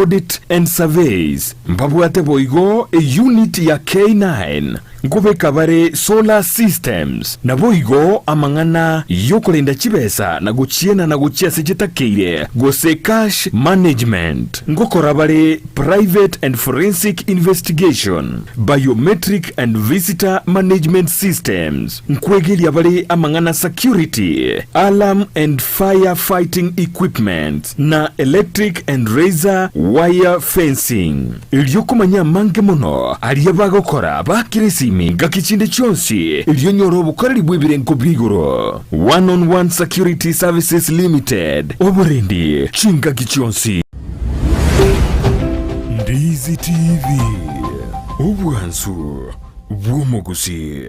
Audit and Surveys. Mbabwate boigo eunit ya K9 nkobeka bare solar systems, naboigo amang'ana yokorenda chibesa na gochienana gochia ase chitakeire gose cash management. Ngokora bare private and forensic investigation, biometric and visitor management systems. Nkwegeria bare amang'ana security, alarm and fire fighting equipment, na electric and razor wire fencing. Erio komanya amange mono aria bagokora bakire esimi ngaki chinde chionsi, erio onyore obokoreri bw'ebirengo bia igoro. One on One Security Services Limited, oborendi chingaki chionsi. Ndizi TV, obwansu bw'omogusii.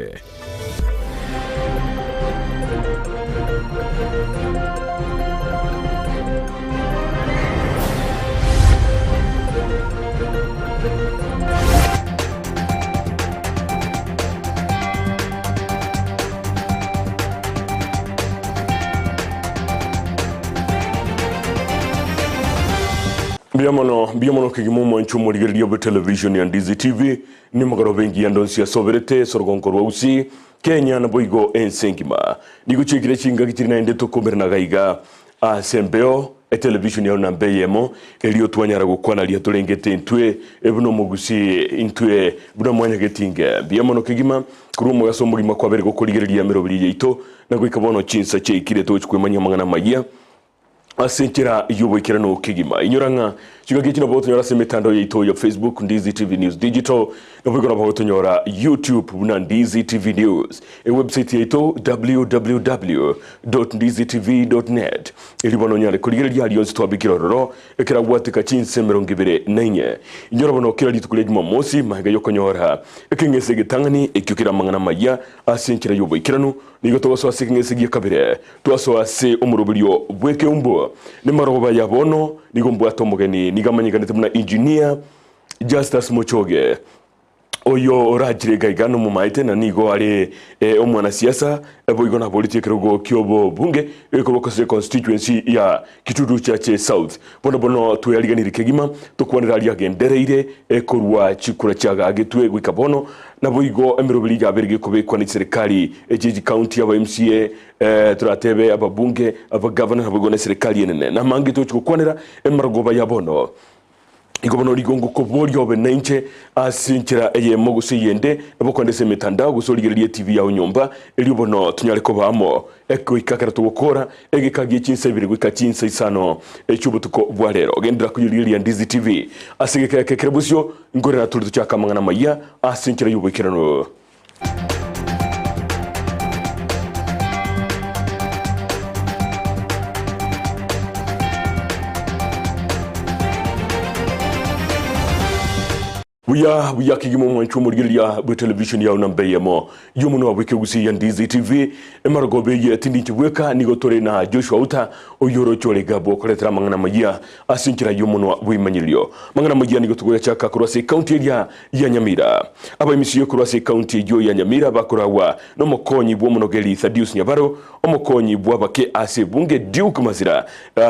Mbuya mono, mbuya mono kegima omwancho omorigereria bwe television ya Ndizi TV. Nimogoroba engiya ndonsi asoberete ase orogongo rwa Gusii, Kenya naboigo ense engima. Nigo chiaikire chingaki chiria naende tokomerana gaiga ase embeo, etelevishoni yao namba eyemo, erio twanyara gokwana aria torengete intwe buna omogusii, intwe buna mwanyagetinge. Mbuya mono kegima korwa omogaso omogima kwabere gokorigereria emeroberi yaito, na goika bono chinsa chiaikire togochia kwemanyia amang'ana amayia. Ase enchera y'oboikeranu kegima. Inyora ng'a chingaki echi nabo gotonyora ase emetandao yaito ya Facebook, Ndizi TV News Digital, naboigo nabo gotonyora YouTube buna Ndizi TV News. Ewebsite yaito www.ndizitv.net erio bono onyare korigereria aria onsi twabekire ororo ekero agwateka chinsa 24. Inyora bono kera rituko ria Jumamosi magega y'okonyora ekeng'ese egetang'ani ekio kere amang'ana amayia ase enchera y'oboikeranu nigo togosoa ase ekeng'ese gia kabere Twasoa ase omoroberio bw'ekeumbu, nemarogoba ya bono nigo mbwate omogeni nigo amanyekanete buna Engineer Justus Mochoge, oyo orachire iga iga nomomaete na nigo are omwanasiasa, boigo naboretie ekerogo ki'obobunge ekorwa ase econstituency ya Kitutu Chache South. Bono bono tweariganirie kegima tokwanere aria agendereire korwa chikura chiagagetwe goika bono, naboigo emeroberi yabere gekobekwa ne chiserikali chie chicounty aba MCA Toratebe ababunge, abagavana, naboigo neserikali enene, namange tochi gokwanera emarogoba ya bono. Igo bono rigongo koboria obe nainche ase enchera eyemo gose eyende, nabo kogenda ase emetandao gose origererie etibi yao nyomba, erio bono tonyare koba amo goika ekero togokora egeka gie chinsa ibere goika chinsa isano chi'obotuko bwa rero. Genderera koyerigereria Ndizi TV ase egeka eke kere bosio, nkorera tore tochake amang'ana amayia ase enchera y'oboikeranu. Buya buya kegima omwancho omorigereria bwe television yao namba eyemo y'omonwa bw'ekegusii ya Ndizi TV emarogoba eye tindinche bweka nigo tore na Joshua Uta oyio oroche ore gabwo okoretera amang'ana amayia ase enchera y'omonwa bw'emanyererio. Amang'ana amayia nigo togoyachaka korwa ase ekaunti eria ya Nyamira. Abaimisiyo korwa ase ekaunti eyio ya Nyamira bakoragwa nomokonyi bw'omonogeri Thaddeus Nyabaro, omokonyi bw'abake ase ebunge Duke Masira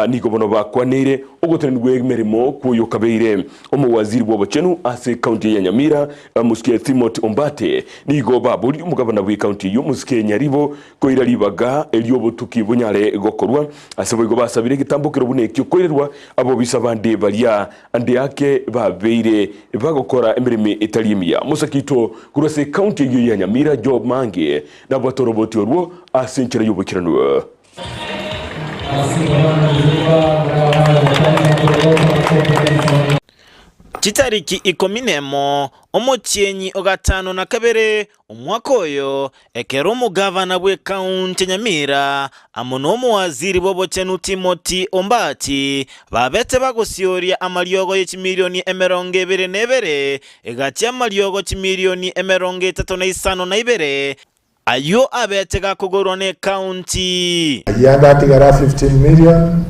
nigo bono bakwaneire ogotenenigwa emeremo kw'oyokabeire omowaziri bw'obochenu ase ekaunti eye ya Nyamira Mosike Timothy Ombati. Nigo baboririe omogabana bw'ekaunti eyio Mosike Nyaribo koira ribaga eri'obotuki bonyare gokorwa. Ase boigo basabire egetambokero buna ekio koirerwa abobisa bande baria Ande ake babeire bagokora emeremo etari emiya. Mosakito korwa ase ekaunti eyio ya Nyamira Job Mange nabwate oroboti orwo ase enchera y'oboikeranu. Chitariki ikomi nemo, omotienyi o gatano na kabere, Omwaka oyo, ekero omogavana bw'ekaunti ya Nyamira amo nomowaziri bw'obochenu Timothy Ombati babete bagosioria amariogo ye chimilioni 22 egati y'amariogo chimilioni 35, ayio abete gakogorwa n'ekaunti. Ayio ande atigare a 15 million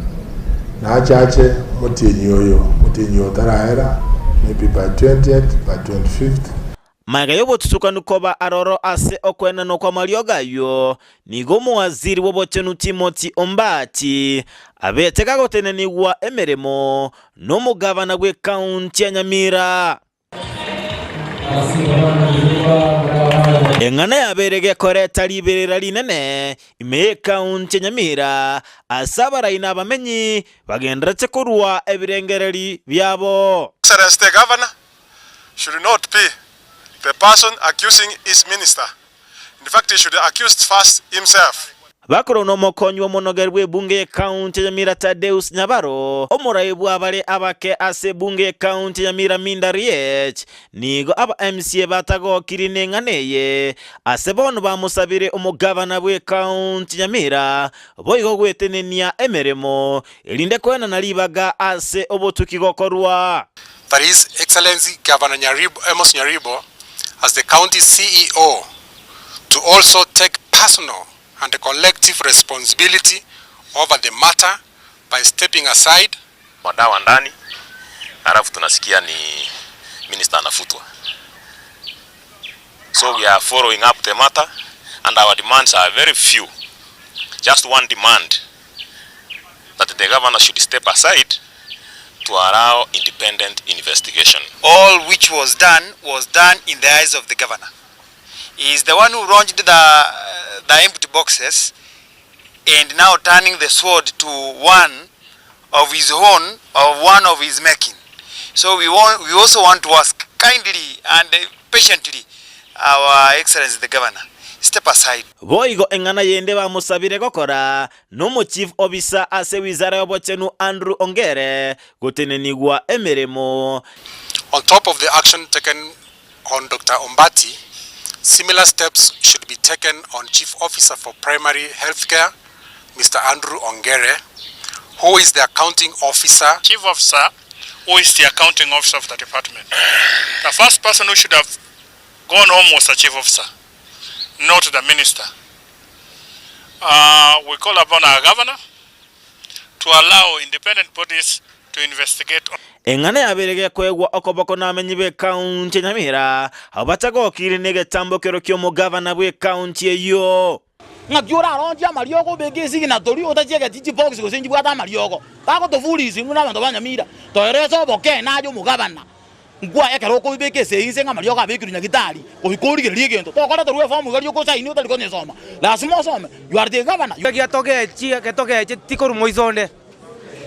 na achache omotienyi oyo, omotienyi oyo otarahera, maybe by 20th, by 25th. Magega y'obotutukanu koba aroro ase okoenanwa kw'amariogo ayio, nigo omowaziri bw'obochenu Timothy Ombati. abete gagotenenigwa emeremo nomogabana bw'ekaunti ya Nyamira. Eng'ana yabeire gekoreta riberera rinene ime y'ekaunti ya Nyamira ase abarai na abamenyi bagendererete korua ebirengereri biabo. Excellency the Governor should not be the person accusing his minister. In fact he should accuse first himself. Bakorwa nomokonyi bw'omonogeri bw'ebunge y'ekaunti ya Nyamira Tadeus Nyabaro, omorai bw'abare abake ase ebunge y'ekaunti ya Nyamira Minda Riech, nigo aba MCA batagokirie neng'ana eye ase bono bamosabire omogabana bw'ekaunti Nyamira boigo gwetenenia emeremo erinde koenana ribaga ase obotuki gokorwa. That His Excellency Governor Nyaribo, Amos Nyaribo as the County CEO to also take personal and collective responsibility over the matter by stepping aside. Madawa ndani halafu tunasikia ni minister anafutwa. So we are following up the matter and our demands are very few. Just one demand that the governor should step aside to allow independent investigation. All which was done was done in the eyes of the governor. He is the one who launched the, the empty boxes and now turning the sword to one of his own, of one of his making. So we, want, we also want to ask kindly and patiently our Excellency the Governor, step aside. Boigo eng'ana yende bamosabire gokora nomo-chief officer ase wizara y'obochenu Andrew Ongere gotenenigwa emeremo. On top of the action taken on Doctor Ombati, similar steps should be taken on Chief Officer for Primary Health Care, Mister Andrew Ongere, who is the accounting officer. Chief Officer, who is the accounting officer of the department. The first person who should have gone home was the Chief Officer, not the minister. We call upon our governor to allow independent bodies to investigate. Eng'ana yabeire gekoegwa okoboko namenyi b'ekaunti ya Nyamira, abwo batagokire negetambokero ki'omogavana bw'ekaunti eyio. Ng'aki oraronche amariogo obeke esigina toria otachiegeti chibox gose nchibwate amariogo. Bagotofurisia intwe na abanto ba Nyamira, toerese obokeene aye omogabana. Nkwa ekero okoibeka esegi inse ng'a amariogo abekirwe nyagitari, goika origererie egento. Tokoreterwa efomu iga rioka osaini otari konyesoma. Lasima osome, you are the governor. Egiatogechi egetogechetie korwa moiso onde,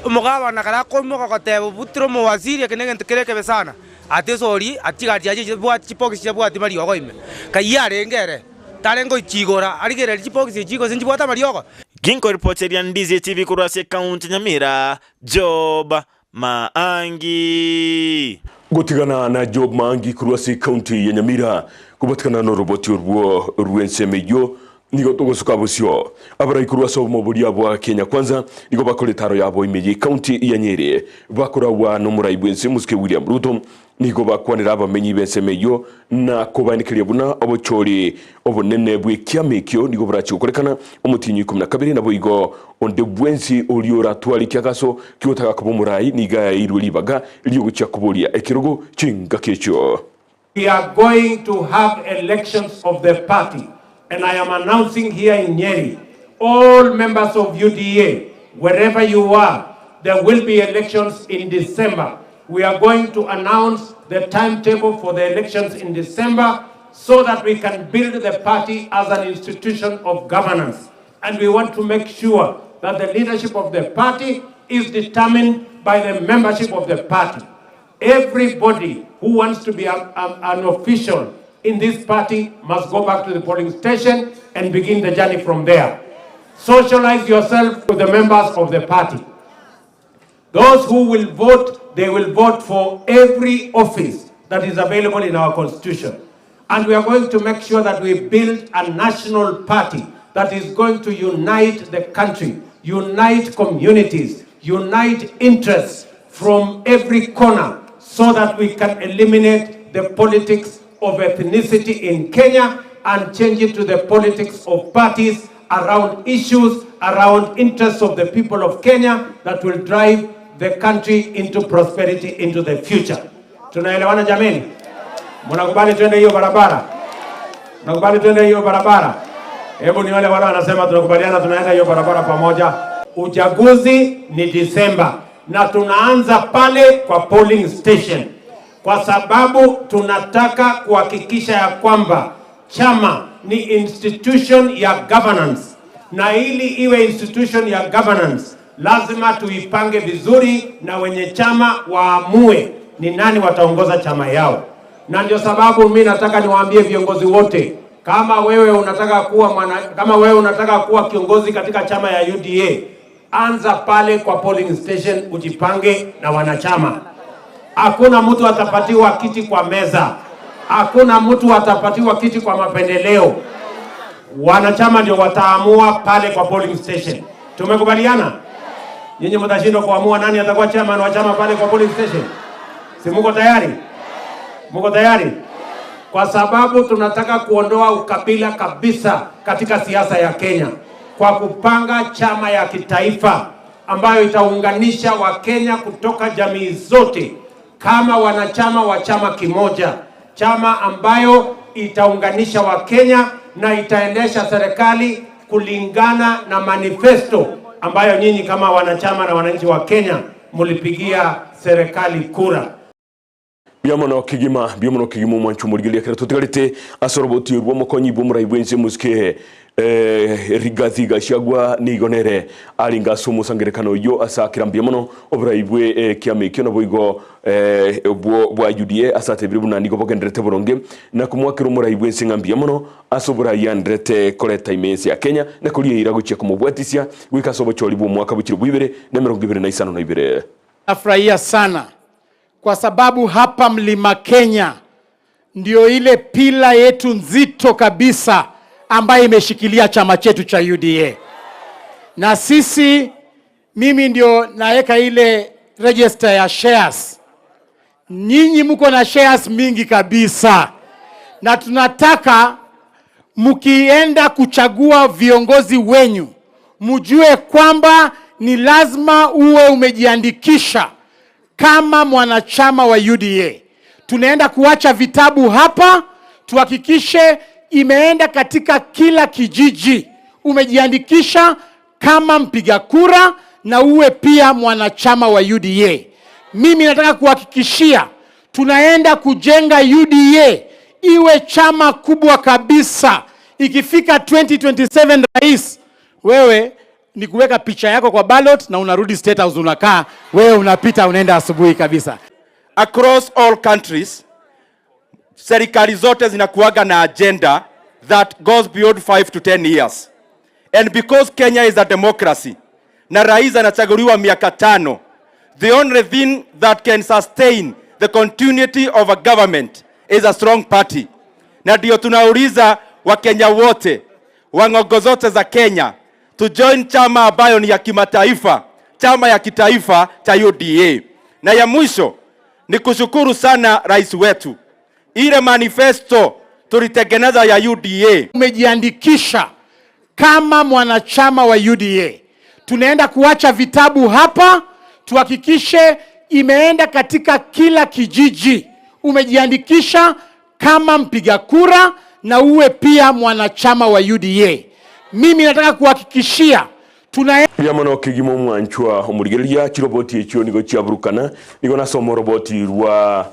omogabana ekero akoimoka goteba obutire omowaziri eke negento kere ekebe sana, atesori chigari chiaye chibwati chibox chiabwati mariogo ime. Kayio arenge ere, tarenge gochigora arigererie chibox echi gose nchibwate amariogo. Ginkoripoteria Ndizi TV korwa ase ekaunti ya Nyamira, Job Maangi. Gotigana na Job Maangi korwa ase ekaunti ya Nyamira kobatikana noroboti orwo rw'ensemo eyio nigo togosuka bosio. Abarai korwa ase obomo boria bwa Kenya Kwanza nigo bakora etaro yabo ime y'ekaunti ya Nyeri bakoragwa nomorai bw'ense Mosike William Ruto Nigo bakwanera abamenyi b'ensemo eyio na kobaenekeria buna obochori obonene bw'ekiama ekio nigo borachie gokorekana omotienyi o ikomi na kabere, naboigo onde bwensi oria oratware ekiagaso ki'ogotaka koba omorai nigo aeirwe ribaga ri'ogochia koboria ekerogo chingaki echio. We are going to have elections of the party and I am announcing here in Nyeri, all members of UDA, wherever you are, there will be elections in December. We are going to announce the timetable for the elections in December so that we can build the party as an institution of governance. And we want to make sure that the leadership of the party is determined by the membership of the party. Everybody who wants to be an official in this party must go back to the polling station and begin the journey from there. Socialize yourself with the members of the party. Those who will vote, they will vote for every office that is available in our constitution. And we are going to make sure that we build a national party that is going to unite the country, unite communities, unite interests from every corner so that we can eliminate the politics of ethnicity in Kenya and change it to the politics of parties around issues, around interests of the people of Kenya that will drive the country into prosperity into the future. Tunaelewana jameni? Mnakubali twende hiyo barabara? Mnakubali twende hiyo barabara? Hebu ni wale wale wanasema tunakubaliana tunaenda hiyo barabara pamoja. Uchaguzi ni Disemba na tunaanza pale kwa polling station, kwa sababu tunataka kuhakikisha ya kwamba chama ni institution ya governance, na ili iwe institution ya governance lazima tuipange vizuri na wenye chama waamue ni nani wataongoza chama yao. Na ndio sababu mi nataka niwaambie viongozi wote, kama wewe unataka kuwa mwana, kama wewe unataka kuwa kiongozi katika chama ya UDA, anza pale kwa polling station, ujipange na wanachama. Hakuna mtu atapatiwa kiti kwa meza, hakuna mtu atapatiwa kiti kwa mapendeleo. Wanachama ndio wataamua pale kwa polling station. Tumekubaliana? Nyinyi mtashindwa kuamua nani atakuwa chairman wa chama pale kwa polling station? Si muko tayari? Muko tayari? Kwa sababu tunataka kuondoa ukabila kabisa katika siasa ya Kenya kwa kupanga chama ya kitaifa ambayo itaunganisha Wakenya kutoka jamii zote kama wanachama wa chama kimoja, chama ambayo itaunganisha Wakenya na itaendesha serikali kulingana na manifesto ambayo nyinyi kama wanachama na wananchi wa Kenya mulipigia serikali kura. Mbuya mono kegima, mbuya mono kegima omwancho omorigereria ekero totigarete ase oroboti orwo omokonyi bw'omorai bw'ense omosike eh, Rigathi Gachagua nigo nere arenge ase omosangerekano oyio ase akera mbuya mono oborai bwe ekiama ekio naboigo eh, obwo bwa UDA ase atebire buna nigo bogendererete boronge na komoakera omorai bw'ense ng'a mbuya mono ase oborai anderete koreta ime ense ya Kenya na koria eira gochia komobwatisia goika ase obochori bw'omwaka bw'echilifu ibere na emerongo ebere na isano na ibere. Nafurahia sana kwa sababu hapa Mlima Kenya ndio ile pila yetu nzito kabisa ambayo imeshikilia chama chetu cha UDA, na sisi, mimi ndio naweka ile register ya shares. Nyinyi mko na shares mingi kabisa, na tunataka mkienda kuchagua viongozi wenyu mjue kwamba ni lazima uwe umejiandikisha kama mwanachama wa UDA. Tunaenda kuacha vitabu hapa, tuhakikishe imeenda katika kila kijiji. Umejiandikisha kama mpiga kura na uwe pia mwanachama wa UDA. Mimi nataka kuhakikishia tunaenda kujenga UDA iwe chama kubwa kabisa. Ikifika 2027 rais, wewe ni kuweka picha yako kwa ballot na unarudi State House unakaa, wewe unapita unaenda asubuhi kabisa. Across all countries, serikali zote zinakuwaga na agenda that goes beyond 5 to 10 years. And because Kenya is a democracy, na rais anachaguliwa miaka tano, the only thing that can sustain the continuity of a government is a strong party. Na ndio tunauliza Wakenya wote wa ng'ongo zote za Kenya to join chama ambayo ni ya kimataifa, chama ya kitaifa cha UDA. Na ya mwisho ni kushukuru sana rais wetu, ile manifesto tulitengeneza ya UDA. Umejiandikisha kama mwanachama wa UDA. Tunaenda kuacha vitabu hapa, tuhakikishe imeenda katika kila kijiji. Umejiandikisha kama mpiga kura na uwe pia mwanachama wa UDA. Mimi nataka kuhakikishia tuna Mbuya mono kegima omwanchwa omorigereria chiroboti echio nigo chiaburukana nigo nasoma oroboti rwa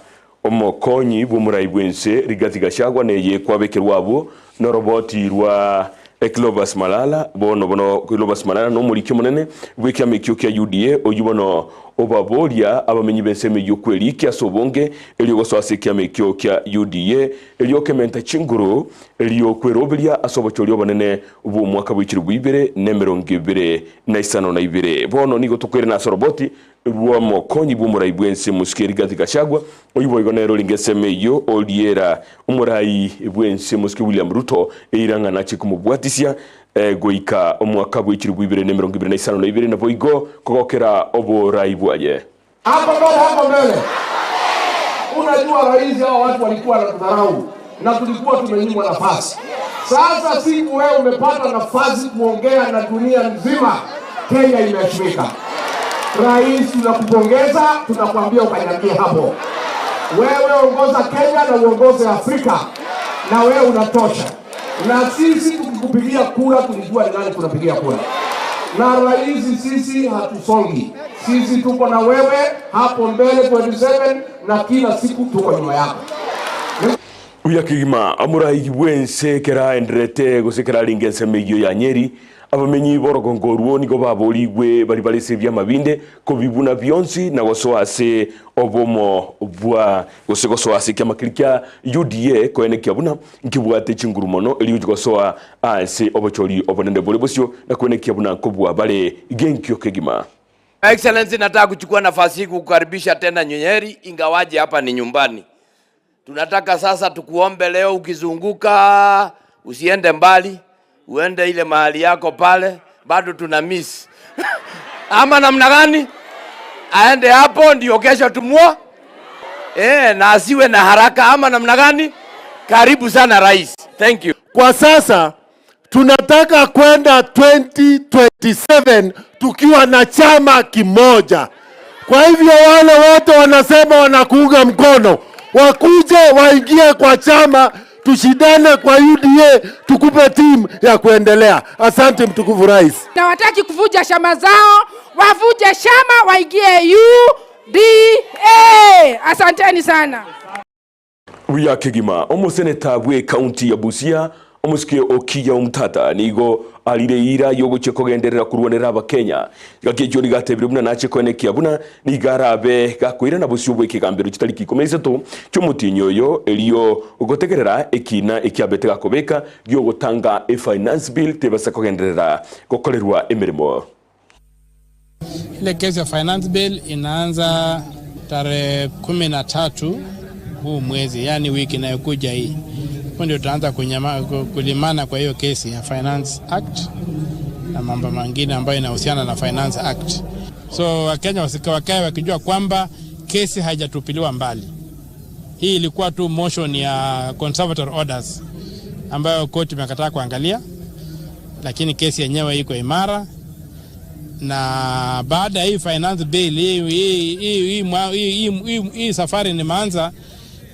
omokonyi bw'omorai bw'ense Rigathi Gachagua neye kwabekerwa abwo noroboti rwa Cleophas Malala bono bono Cleophas Malala nomoriki omonene bw'ekiama ekio kia UDA oyio bono obaboria abamenyi b'ensemo eyio kwerikia ase obonge erio gosoa ase ekiama ekio kia UDA erio kementa chinguru erio kweroberia ase obochori obonene bw'omwaka bw'echilifu ibere na emerongo ebere na isano na ibere. Bono nigo tokoirana ase oroboti rw'omokonyi bw'omorai bw'ense Mosike Rigathi Gachagua, oyio boigo nere orenge ensemo eyio oriera omorai bw'ense Mosike William Ruto eira ng'a nache komobwatisia goika omwaka bw'echilifu ibere na emerongo ebere na isano na ibere naboigo kogokera oborai bwaye. Hapo mbele, hapo mbele. Unajua rais, hao watu walikuwa wanatudharau na tulikuwa tumenyimwa nafasi. Sasa siku wewe umepata nafasi kuongea na dunia nzima, Kenya imeheshimika. Rais, tunakupongeza, tunakuambia ukanyagie hapo. Wewe ongoza Kenya na uongoze Afrika, na wewe unatosha. Na sisi tukikupigia kura tulijua ni nani tunapigia kura. Na rais, sisi hatusongi, sisi tuko na wewe hapo mbele 27 na kila siku tuko nyuma yako. Buya kegima omorai bw'ense ekero aenderete gose ekero arenge ensemo eyio ya Nyeri, abamenyi b'orogongo orwo nigo baborigwe baria bare ase ebiama binde kobibuna bionsi na gosoa ase obomo bwa gose gosoa ase ekiama keria kia UDA koenekia buna nkebwate chinguru mono erio gosoa ase obochori obonene bore bosio na koenekia buna nkobua bare genkio kegima. Excellency, nataka kuchukua nafasi hii kukukaribisha tena Nyeri, ingawaje hapa ni nyumbani. Tunataka sasa tukuombe leo, ukizunguka usiende mbali, uende ile mahali yako pale, bado tuna miss ama namna gani? Aende hapo ndio kesho tumuo eh, na asiwe na haraka ama namna gani? Karibu sana rais, thank you. Kwa sasa tunataka kwenda 2027 tukiwa na chama kimoja. Kwa hivyo wale wote wanasema wanakuunga mkono wakuje waingie kwa chama, tushindane kwa UDA, tukupe timu ya kuendelea. Asante mtukufu rais. Na wataki kuvuja chama zao, wavuje chama waingie UDA. Asanteni sana. Buya kegima, omoseneta bwe county ya Busia omosike Okiya Omtata nigo arire eira yogochia kogenderera korwanera abakenya. Gaki ekio nigo atebire buna nache koenekia buna nigo arabe gakoirana bosio bw'ekegambero chitariki ikomi na isato chi'omotienyi oyo erio gotegerera ekina ekiabete gakobeka gi'ogotanga efinance bill tebasa kogenderera gokorerwa emeremo. Ile kesi ya finance bill inaanza tarehe 13 huu mwezi, yani wiki inayokuja hii. Hapo ndio tutaanza kulimana kwa hiyo kesi ya Finance Act na mambo mengine ambayo inahusiana na Finance Act. So Wakenya wakae wakijua kwamba kesi haijatupiliwa mbali. Hii ilikuwa tu motion ya conservator orders ambayo koti imekataa kuangalia, lakini kesi yenyewe iko imara. Na baada ya hii finance bill hii safari nimeanza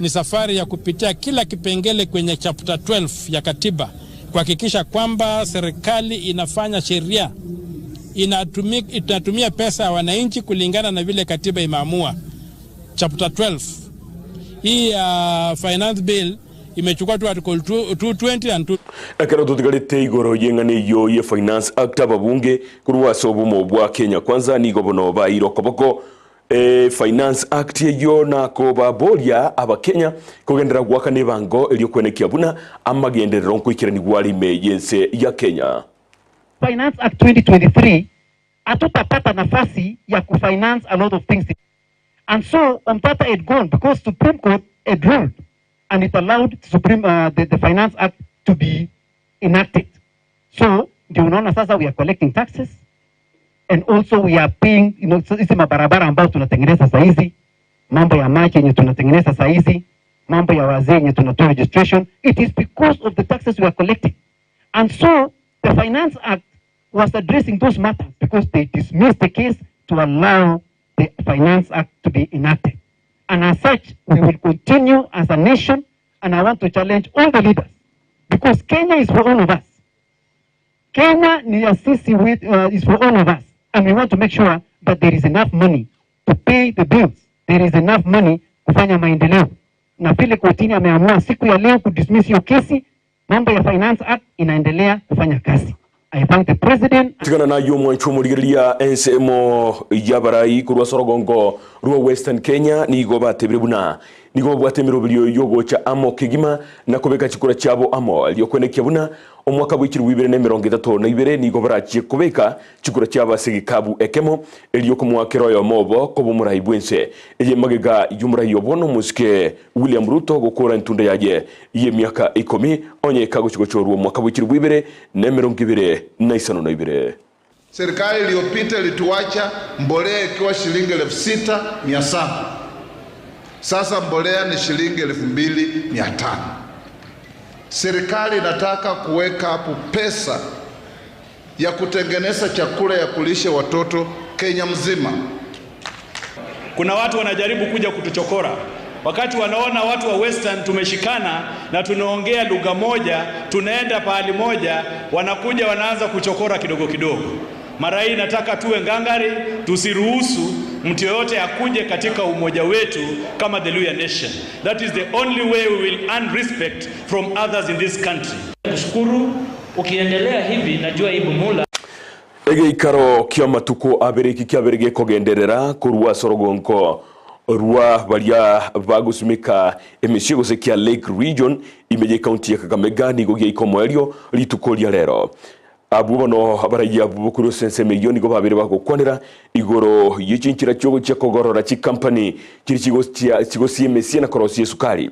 ni safari ya kupitia kila kipengele kwenye chapter 12 ya katiba kuhakikisha kwamba serikali inafanya sheria inatumia pesa ya wananchi kulingana na vile katiba imeamua. Chapter 12 hii ya finance bill imechukua tu article 220 and 2. Ekero totigarete igoro y'eng'ana eyio ye Finance Act ababunge korwa ase obomo bwa Kenya Kwanza nigo bono baeire okoboko E Finance Act eyio nakobaboria Abakenya kogenderera goakana ebango erio kwenekia buna amagenderero nkoikeranigwa are ime y'ense ya Kenya. Finance Act 2023 hatutapata nafasi ya kufinance a lot of things and so Omtata had gone because Supreme Court had ruled and it allowed the Finance Act to be enacted. So ndio unaona sasa we are collecting taxes and also we are paying, hizi mabarabara ambayo tunatengeneza saa hizi, mambo ya maji yenye tunatengeneza saa hizi, mambo ya wazee yenye tunatoa registration, it is because of the taxes we are collecting. And so the Finance Act was addressing those matters because they dismissed the case to allow the Finance Act to be enacted. And as such, we will continue as a nation, and I want to challenge all the leaders, because Kenya is for all of us. Kenya ni ya sisi with is for all of us. And we want to make sure that there is enough money to pay the bills. There is enough money kufanya maendeleo. Na vile kotini ameamua siku ya leo kudismiss hiyo kesi, mambo ya Finance Act inaendelea kufanya kazi. I thank the president. Tigana nayo omwancho omorigereria ensemo y'abarai korwa ase orogongo rwa Western Kenya nigo batebire buna nigo babwate emeroberio yogocha amo kegima na kobeka chikura chiabo amo erio kwenekia buna omwaka bwa echirubu ibere na emerongo etato na ibere nigo barachie kobeka chikura chiabo ase egekabu ekemo erio komoakera oyomo obo koba omorai bw'ense eye magega y'omorai obo nomosike William Ruto gokora entunda yaye y'emiaka ikomi onye ekagochi gochorwa omwaka bwa echirubu ibere na emerongo ibere na isano na ibere. Serikali iliyopita ilituacha mbolea ikiwa shilingi 6,700. Sasa mbolea ni shilingi 2,500. Serikali inataka kuweka hapo pesa ya kutengeneza chakula ya kulisha watoto Kenya mzima. Kuna watu wanajaribu kuja kutuchokora wakati wanaona watu wa Western tumeshikana na tunaongea lugha moja, tunaenda pahali moja, wanakuja wanaanza kuchokora kidogo kidogo. Mara hii nataka tuwe ngangari, tusiruhusu mtu yoyote akuje katika umoja wetu kama the Luhya Nation. That is the only way we will earn respect from others in this country. Kushukuru, ukiendelea hivi najua hii Bumula Egeikaro kia matuko abere eki kiabere gekogenderera korwa ase orogonko rwa baria bagosimeka emesie gose kia Lake Region ime ye county ya Kakamega nigo giaika omoerio rituko ria rero. Abwo bono abaraiyo abwo bokorwa ase ensemo eyio nigo babere bagokwanera igoro ye chinchera chiogochia kogorora chikampani chiria chigochia chigosia emesie na korosia esukari.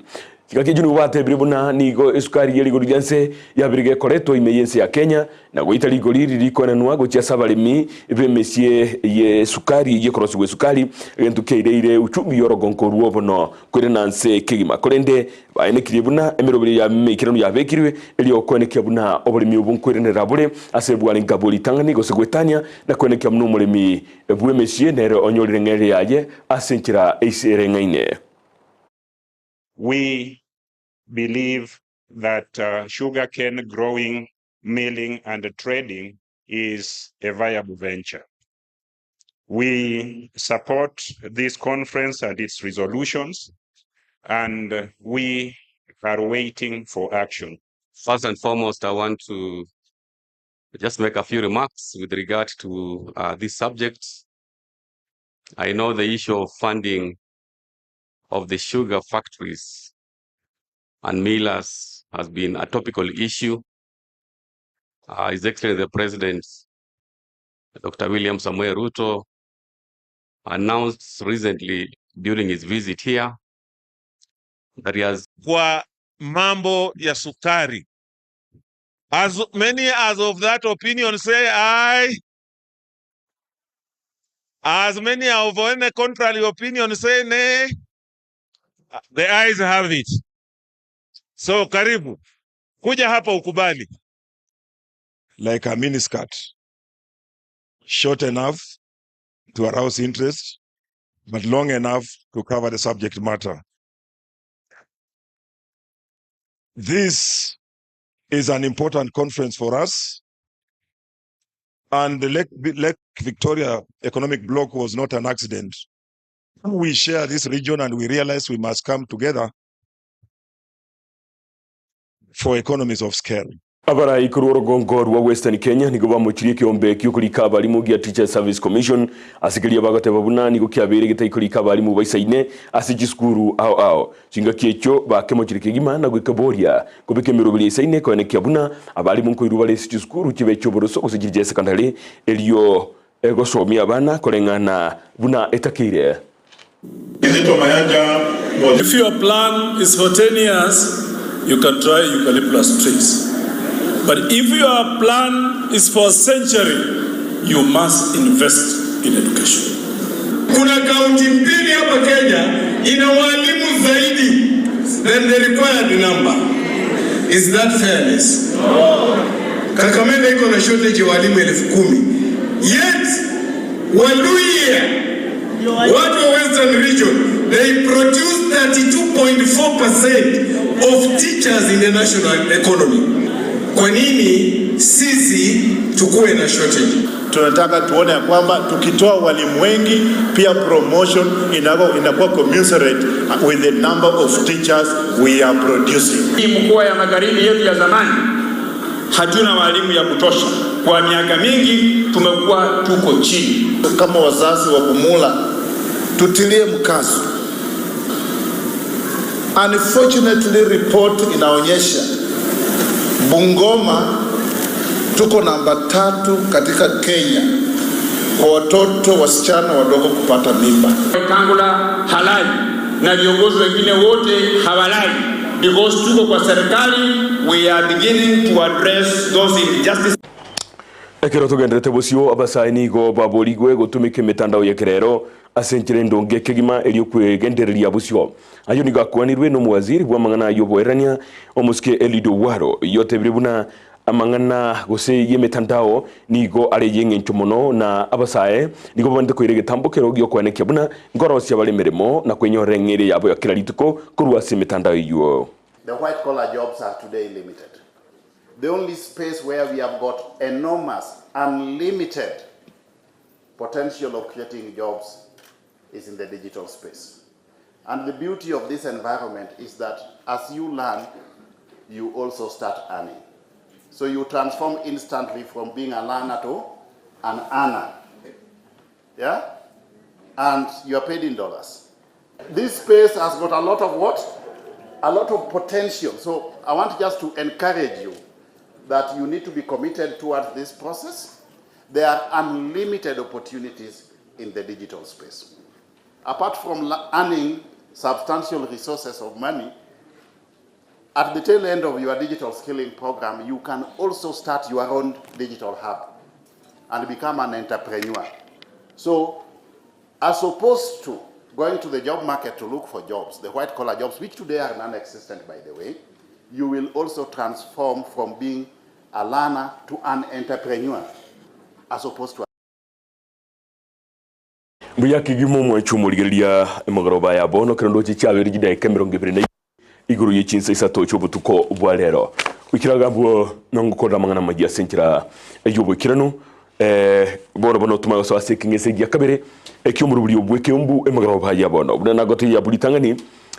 Chingaki echio nigo batebire buna nigo esukari ye rigori ria nse yabire gekoretwa ime y'ense ya Kenya, na goita rigori eri rikoenanwa gochia ase abaremi b'emesie y'esukari eyio ekorosigwa esukari, egento kiaireire uchumi y'orogonko orwo bono koirana nse kegima. Korende baenekirie buna emeroberio ya emeikeranu yabekirwe erio koenekia buna oboremi obo nkoiranera bore ase bwarenge bwe ritang'ani gose goetania na koenekia buna omoremi bw'emesie nere onyorire ng'eria yaye ase enchera eise ereng'aine. We believe that sugarcane growing, milling and trading is a viable venture. We support this conference and its resolutions, and we are waiting for action. First and foremost, I want to just make a few remarks with regard to this subject. I know the issue of funding of the sugar factories and millers has been a topical issue. His Excellency the President, Dr. William Samoei Ruto, announced recently during his visit here that he has kwa mambo ya sukari. As many as of that opinion say aye. As many of any contrary opinion say nay. The ayes have it. So karibu. Kuja hapa ukubali. Like a miniskirt. Short enough to arouse interest, but long enough to cover the subject matter. This is an important conference for us, and the Lake Victoria Economic Bloc was not an accident. We share this region and we realize we must come together for economies of scale. Abarai korwa orogongo rwa Western Kenya nigo bamochirie ekeombe ki'okorika abarimu gia Teachers Service Commission ase keria bagoteba buna nigo kiabeire getai korika abarimu baisaine ase chisukuru ao ao. Chingaki echio bakemochire kegima na goikeboria kobeka emeroberi eisaine koenekia buna abarimu nkoirwa bare ase chisukuru chibe chi'oboroso gose chiria chia secondary erio egosomia abana koreng'ana buna etakeire. If your plan is for 10 years, you can try eucalyptus trees. But if your plan is for a century, you must invest in education. Kuna kaunti mbili hapa Kenya ina walimu zaidi than the required number. Is that fairness? No. Kakamega iko na shortage ya walimu 10,000. Yet Waluhya, watu wa Western region, they produce 32.4% of teachers in the national economy. Kwa nini sisi tukuwe na shortage? Tunataka tuone ya kwamba tukitoa walimu wengi pia promotion inakuwa commensurate with the number of teachers we are producing. Hii mkoa ya magharibi yetu ya zamani hatuna walimu ya kutosha. Kwa miaka mingi tumekuwa tuko chini. Kama wazazi wa Bumula tutilie mkazo. Unfortunately, report inaonyesha Bungoma tuko namba 3 katika Kenya kwa watoto wasichana wadogo kupata mimba. Wetangula halali na viongozi wengine wote hawalali because tuko kwa serikali, we are beginning to address those injustices. Ekero togenderete bosio abasae nigo baborigwe gotumika emetandao ya ekerero ase enchera endonge ekegima erio kwegendereria bosio. Ayio nigo akwanirwe na omowaziri bw'amang'ana ay'oboerania omosike Eliud Owalo yotebire buna amang'ana gose y'emetandao nigo are y'eng'encho mono na abasae nigo babandete koira egetambo kero giokwenekia buna nkorosia bare emeremo na kwenyorera eng'ere yabo ya kera rituko korwa ase emetandao eyio. The white collar jobs are today limited. The only space where we have got enormous, unlimited potential of creating jobs is in the digital space. And the beauty of this environment is that as you learn, you also start earning. So you transform instantly from being a learner to an earner. Yeah? And you are paid in dollars. This space has got a lot of what? A lot of potential. So I want just to encourage you that you need to be committed towards this process. There are unlimited opportunities in the digital space. Apart from earning substantial resources of money, at the tail end of your digital skilling program, you can also start your own digital hub and become an entrepreneur. So, as opposed to going to the job market to look for jobs, the white collar jobs, which today are non existent, by the way, you will also transform from being a learner to an entrepreneur, as opposed to Mbuya kegima omwanchi omorigereria emegoroba ya bono ekero ndoche chiabeire chidaeka 25 igoro ye chinsa isato chi'obotuko bwa rero. Goikera iga abwo nongokorera amang'ana amayia ase enchera y'oboikeranu. Eh, bono bono toma gosoa ase ekeng'ese gia kabere eki'omoroberio bw'ekeumbu emegoroba ya bono. Buna nagotoyia abwo ritang'ani,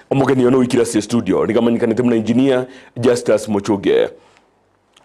omogeni one oikire ase estudio nigo amanyekanete buna Engineer Justus Mochoge.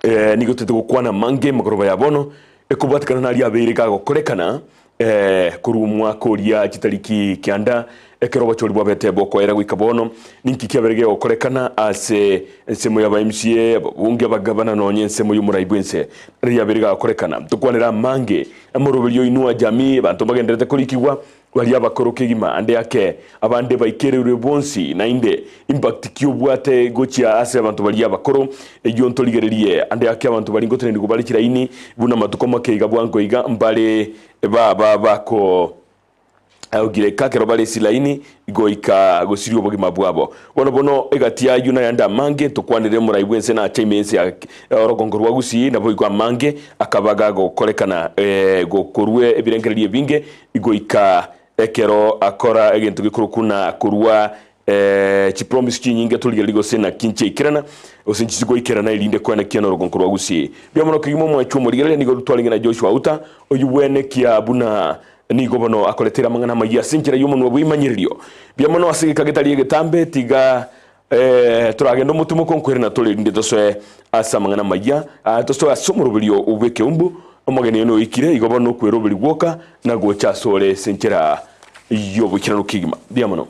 Eh, nigo toete gokwana amange emegoroba ya bono ekobwatekana naria abeire gagokorekana eh, korwa omwaka oria chitariki kianda ekero obochori bwabete bokoera goika bono. Ninki kiabeire gegokorekana ase ensemo y'aba MCA, ababunge, abagabana nonye ensemo y'omorai bw'ense naria yabeire gagokorekana. Tokwanere amange amoroberio inua jamii abanto mbagendererete korikigwa Baria abakoro kegima ande ake, abande baikereirwe bonsi, naende impact ki obwate gochia ase abanto baria abakoro? Eyio ntorigererie ande ake abanto baria ngotenenigwa bare chiraini buna amatuko make iga bwango iga mbare baba bako gireka ekero bare esilaini goika gosiria obogima bwabo. Bono bono egati y'ayio nayande amange ntokwanere omorai bw'ense nache ime ense ya orogongo rwa Gusii naboigo amange akaba gagokorekana gokorwa ebirengererio ebinge Goika ekero akora egento gekorokwa na korua chipromise chinyinge torigererie gose naki nchiaikerana gose nchisi goikerana erinde koenekia norogonko rwa Gusii. Mbuya mono kegima omwanchwa omorigereria nigo twarenge na Joshua Auta oyio bwenekia buna nigo bono akoretera amang'ana amayia ase enchera y'omonwa bw'eimanyererio. Mbuya mono ase egeka getari egetambe tiga toragende omotimoko nkoirana tore erinde tosoe ase amang'ana amayia, tosoe ase omoroberio bw'ekeumbu. Omogeni one oikire, igo bono okweroberia gwoka na gocha asore ase enchera y'oboikeranu kegima. Mbuya mono.